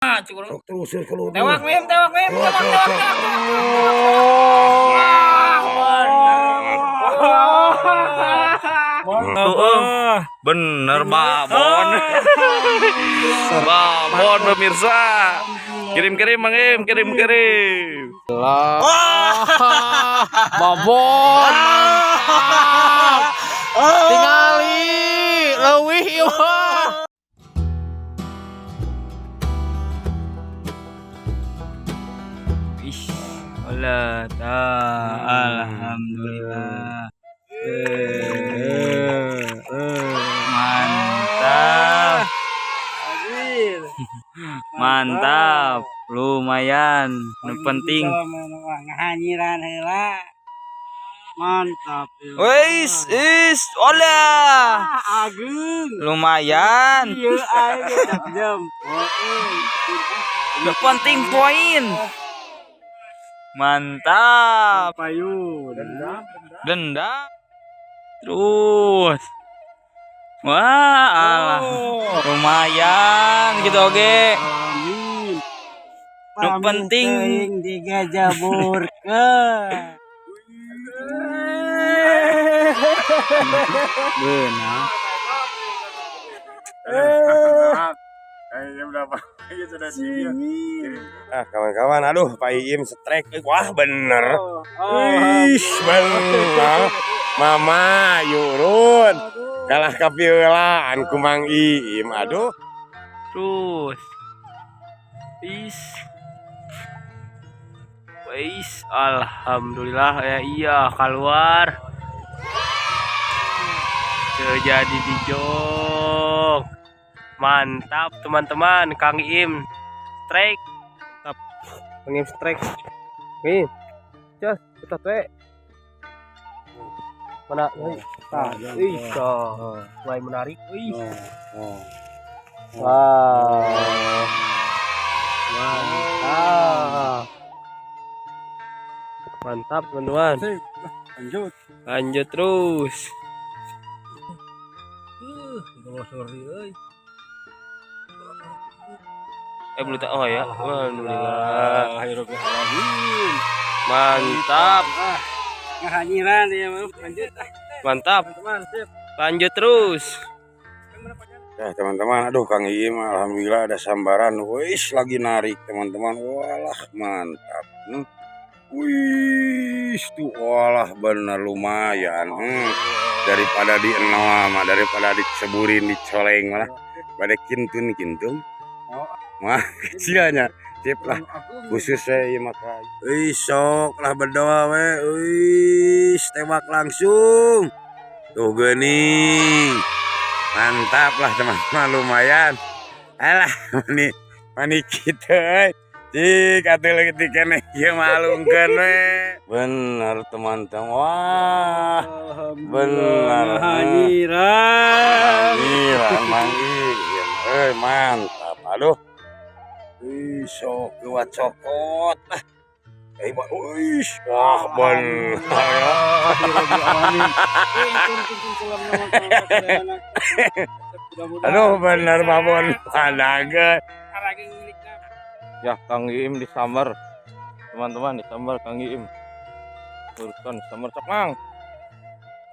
Cukup. Sok terus terus kalau Tewak Mim, tewak Mim, tewak, tewak, tewak. Tuh, bener babon. Babon pemirsa. Kirim-kirim Mang Im, kirim-kirim. Lah. Babon. Mantap. Tingali leuwih ieu mah. Ih, Allah, ta, alhamdulillah. Mantap. Mantap, lumayan. Nu penting. Ngahanyiran heula. Mantap. Wis, is, olah. Agung. Lumayan. Ieu aing jempol. Nu penting poin. Mantap. Payun. Denda. Terus. Wah, alah. Lumayan gitu oke. Amin. Nu penting Teuing digajaburkeun. Benar. Kayaknya berapa lagi sudah sini. Ah, kawan-kawan, aduh Pak Iim strike. Wah, bener. Ih, bener. Mama yurun. Kalah kapiulaan ku Mang Iim. Aduh. Terus. Is. Wis, alhamdulillah ya, iya keluar. Terjadi di jok. Mantap teman-teman, Kang Im. Strike. Mantap. Kang Im strike. Nih. Jos, kita we. Mana? Tah, ih, mulai menarik. Ih. Wah. Mantap. Mantap, teman-teman. Lanjut. Lanjut terus. Belum tak, oh ya. Alhamdulillah. Mantap. Ngahanyiran ya, lanjut. Mantap. Teman-teman, sip. Lanjut terus. Ya teman-teman, aduh Kang Iim alhamdulillah ada sambaran. Wis lagi narik teman-teman. Walah mantap. Wih, tuh walah bener lumayan. Daripada di enol mah, daripada diceburin dicoleng malah pada kintun kintun. Mah kecilnya. Sip lah, khusus saya ieu mah. Wih, sok lah berdoa we. Wih, tembak langsung. Tuh geuning. Mantap lah teman-teman, lumayan. Alah, mani mani kitu euy. Cik atuh leutik keneh ieu malungkeun we. Bener teman-teman. Wah, bener. Ngahanyiran. Gila, Mang Iim euy, mantap. Aduh. Wih, sok dua cokot lah. Eh, wih, wah bener ya. Aduh, bener babon padageun. Ya, Kang Iim disambar. Teman-teman, disambar Kang Iim. Turun disambar sok Mang.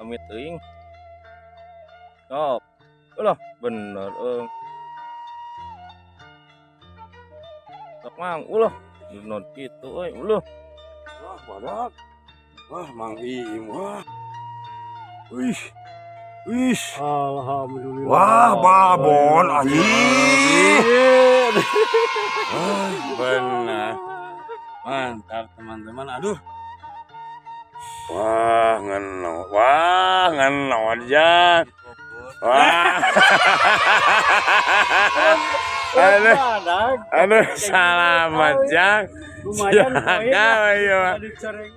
Amit teuing. Sok. Ulah, bener eung. Sok Mang, ulah. Bener kitu euy, ulah. Wah, badak. Wah, Mang Iim, wah. Wih. Wih. Alhamdulillah. Wah, babon anjing. Wah, benar. Mantap teman-teman. Aduh. Wah, ngeno. Wah, ngeno aja. Wah. Aduh. Aduh, selamat, Jang. Lumayan poin. Silakan, ayo. Dicoreng.